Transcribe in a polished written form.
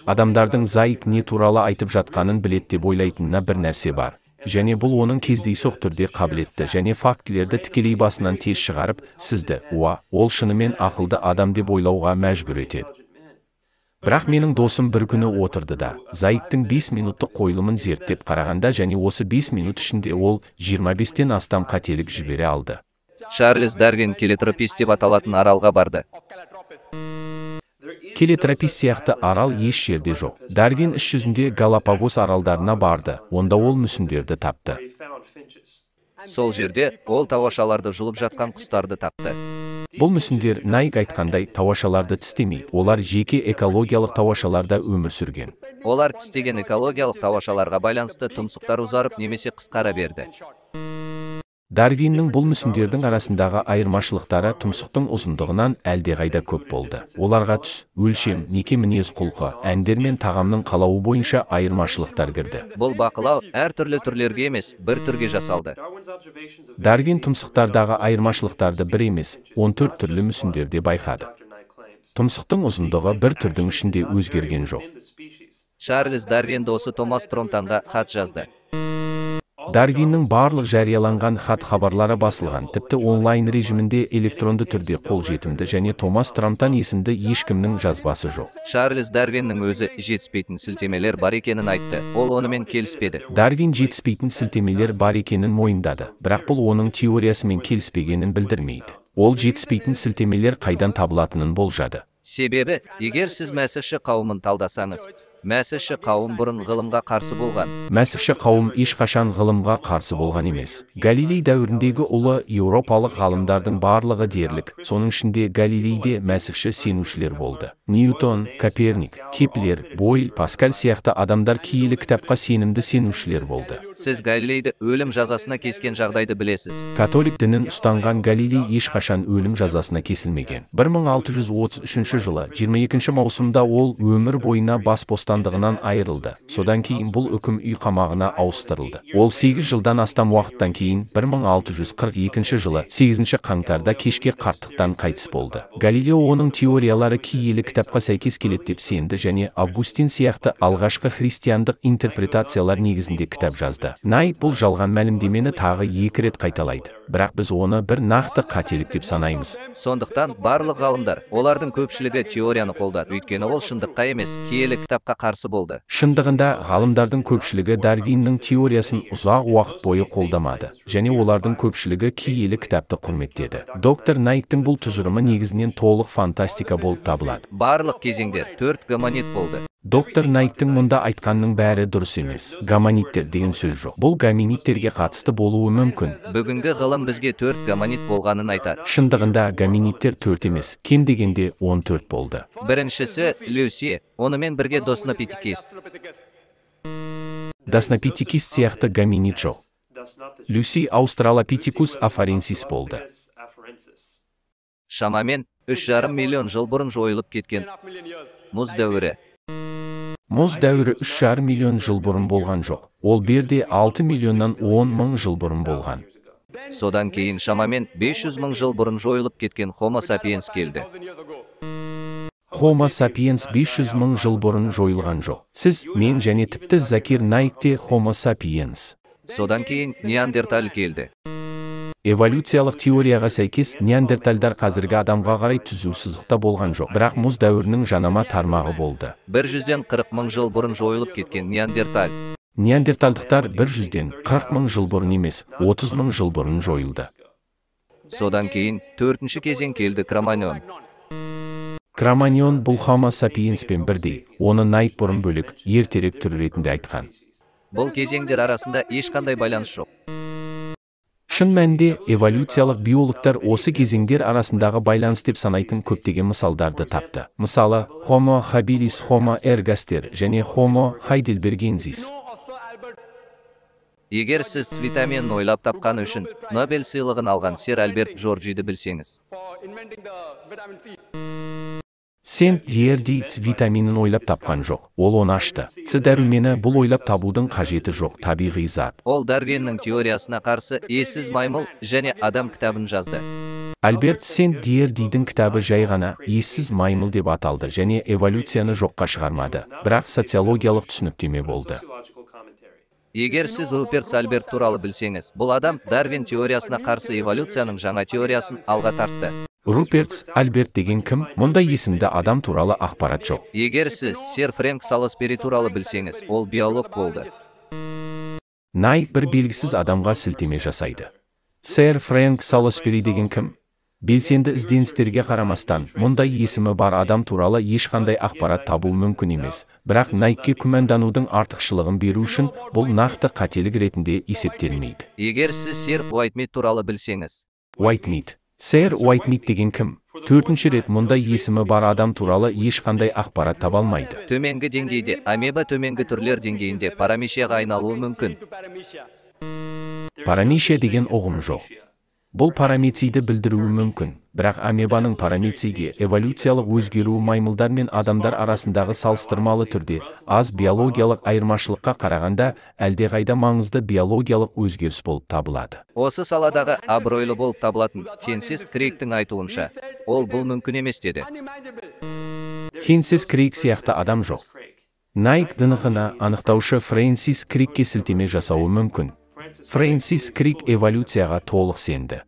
Адамдардың Заик не туралы айтып жатқанын білет деп ойлайтынына бір нәрсе бар. Және бұл оның кездейсоқ түрде қабілетті және фактілерді тікелей басынан тез шығарып, сізді, уа, ол шынымен ақылды адам деп ойлауға мәжбүр етеді. Бірақ менің досым бір күні отырды да, Заиктің 5 минуттық қойылымын зерттеп қарағанда және осы 5 минут ішінде ол 25-тен астам қателік жібере алды. Чарльз Дарвин Келетропис деп аталатын аралға барды. Келетропис сияқты арал еш жерде жоқ. Дарвин іс жүзінде Галапагос аралдарына барды, онда ол мүсіндерді тапты. Сол жерде ол тауашаларды жұлып жатқан құстарды тапты. Бұл мүсіндер Найк айтқандай тауашаларды тістемейді. Олар жеке экологиялық тауашаларда өмір сүрген. Олар тістеген экологиялық тауашаларға байланысты тұмсықтар ұзарып немесе қысқара берді. Дарвиннің бұл мүсіндердің арасындағы айырмашылықтары тұмсықтың ұзындығынан әлдеқайда көп болды. Оларға түс, өлшем, неке мінез құлқы, әндер мен тағамның қалауы бойынша айырмашылықтар кірді. Бұл бақылау әртүрлі түрлерге емес, бір түрге жасалды. Дарвин тұмсықтардағы айырмашылықтарды бір емес, 14 түрлі мүсіндерде байқады. Тұмсықтың ұзындығы бір түрдің ішінде өзгерген жоқ. Чарльз Дарвин досы Томас Тромптонға хат жазды. Дарвиннің барлық жарияланған хат-хабарлары басылған, тіпті онлайн режимінде электронды түрде қолжетімді және Томас Тромптон есімді ешкімнің жазбасы жоқ. Чарльз Дарвиннің өзі жетіспейтін сілтемелер бар екенін айтты. Ол онымен келіспеді. Дарвин жетіспейтін сілтемелер бар екенін мойындады, бірақ бұл оның теориясымен келіспегенін білдірмейді. Ол жетіспейтін сілтемелер қайдан табылатынын болжады. Себебі, егер сіз мәсіхші қауымын талдасаңыз, мәсіхші қауым бұрын ғылымға қарсы болған. Мәсіхші қауым ешқашан ғылымға қарсы болған емес. Галилей дәуіріндегі ұлы еуропалық ғалымдардың барлығы дерлік, соның ішінде Галилейде мәсіхші сенушілер болды. Ньютон, Коперник, Кеплер, Бойль, Паскаль сияқты адамдар киелі кітапқа сенімді сенушілер болды. Сіз Галилейді өлім жазасына кескен жағдайды білесіз. Католик дінін ұстанған Галилей ешқашан өлім жазасына кесілмеген. 1633 жылы 22 маусымда ол өмір бойына бас бостандығынан айырылды. Содан кейін бұл үкім үй қамағына ауыстырылды. Ол 8 жылдан астам уақыттан кейін 1642 жылы 8 қаңтарда кешке қарттықтан қайтыс болды. Галилео оның теориялары киелі кітапқа сәйкес келеді деп сенді және Августин сияқты алғашқы христиандық интерпретациялар негізінде кітап жазды. Найк бұл жалған мәлімдемені тағы 2 рет қайталайды. Бірақ біз оны бір нақты қателік деп санаймыз. Сондықтан барлық ғалымдар, олардың көпшілігі теорияны қолдады, өйткені ол шындыққа емес, киелі кітапқа қарсы болды. Шындығында ғалымдардың көпшілігі Дарвиннің теориясын ұзақ уақыт бойы қолдамады және олардың көпшілігі киелі кітапты құрметтеді. Доктор Найктың бұл тұжырымы негізінен толық фантастика болып табылады. Барлық кезеңдер 4 гомонит болды. Доктор Найктың мұнда айтқанның бәрі дұрыс емес. Гомониттер деген сөз жоқ. Бұл гоминидтерге қатысты болуы мүмкін. Бүгінгі ғылым бізге 4 гомонит болғанын айтады. Шындығында гоминиттер 4 емес, кем дегенде 14 болды. Біріншісі Люси, онымен бірге Доснопитекис. Доснопитекис сияқты гоминид жоқ. Люси Аустралопитекус афаренсис болды. Шамамен 3,5 миллион жыл бұрын жойылып кеткен мұз дәуірі. Мұз дәуірі 3,5 миллион жыл бұрын болған жоқ. Ол берде 6 миллионнан 10 мың жыл бұрын болған. Содан кейін шамамен 500 мың жыл бұрын жойылып кеткен Homo sapiens келді. Homo sapiens 500 мың жыл бұрын жойылған жоқ. Сіз, мен және тіпті Закир Найк те Homo sapiens. Содан кейін Неандерталь келді. Эволюциялық теорияға сәйкес неандертальдар қазіргі адамға қарай түзу сызықта болған жоқ, бірақ мұз дәуірінің жанама тармағы болды. 140 мың жыл бұрын жойылып кеткен неандерталь. Неандерталдықтар 140 мың жыл бұрын емес, 30 мың жыл бұрын жойылды. Содан кейін төртінші кезең келді, Кроманьон. Кроманьон бұл Homo sapienспен бірдей, оны Найк бұрын бөлек, ертерек түр ретінде айтқан. Бұл кезеңдер арасында ешқандай байланыс жоқ. Шын мәнінде эволюциялық биологтар осы кезеңдер арасындағы байланыс деп санайтын көптеген мысалдарды тапты. Мысалы, Homo habilis, Homo ergaster және Homo heidelbergensis. Егер сіз С витаминін ойлап тапқаны үшін Нобель сыйлығын алған сэр Альберт Джорджиді білсеңіз. Сент Дьерди С витаминін ойлап тапқан жоқ, ол оны ашты. С дәрумені бұл ойлап табудың қажеті жоқ, табиғи зат. Ол Дарвиннің теориясына қарсы ессіз маймыл және адам кітабын жазды. Альберт Сент-Диердидің кітабы жай ғана «Ессіз маймыл» деп аталды және эволюцияны жоққа шығармады, бірақ социологиялық түсініктеме болды. Егер сіз Руперт Альберт туралы білсеңіз, бұл адам Дарвин теориясына қарсы эволюцияның жаңа теориясын алға тартты. Руперт Альберт деген кім? Мұндай есімді адам туралы ақпарат жоқ. Егер сіз сэр Фрэнк Саласбери туралы білсеңіз, ол биолог болды. Найк бір белгісіз адамға сілтеме жасайды. Сэр Фрэнк Саласбери деген кім? Белсенді ізденістерге қарамастан, мұндай есімі бар адам туралы ешқандай ақпарат табу мүмкін емес. Бірақ Найкке күмәнданудың артықшылығын беру үшін бұл нақты қателік ретінде есептелмейді. Егер сіз сэр Уайтмит туралы білсеңіз. Уайтмит. Сэр Уайтмит деген кім? Төртінші рет мұндай есімі бар адам туралы ешқандай ақпарат таба алмайды. Төменгі деңгейде амеба төменгі түрлер деңгейінде парамешияға айналуы мүмкін. Парамешия деген ұғым жоқ. Бұл парамецийді білдіруі мүмкін, бірақ амебаның парамецийге эволюциялық өзгеруі маймылдар мен адамдар арасындағы салыстырмалы түрде аз биологиялық айырмашылыққа қарағанда әлдеқайда маңызды биологиялық өзгеріс болып табылады. Осы саладағы абыройлы болып табылатын Фрэнсис Криктің айтуынша, ол бұл мүмкін емес деді. Фрэнсис Крик сияқты адам жоқ. Найк ДНҚ-ны анықтаушы Фрэнсис Крикке сілтеме жасауы мүмкін. Фрэнсис Крик эволюцияға толық сенді.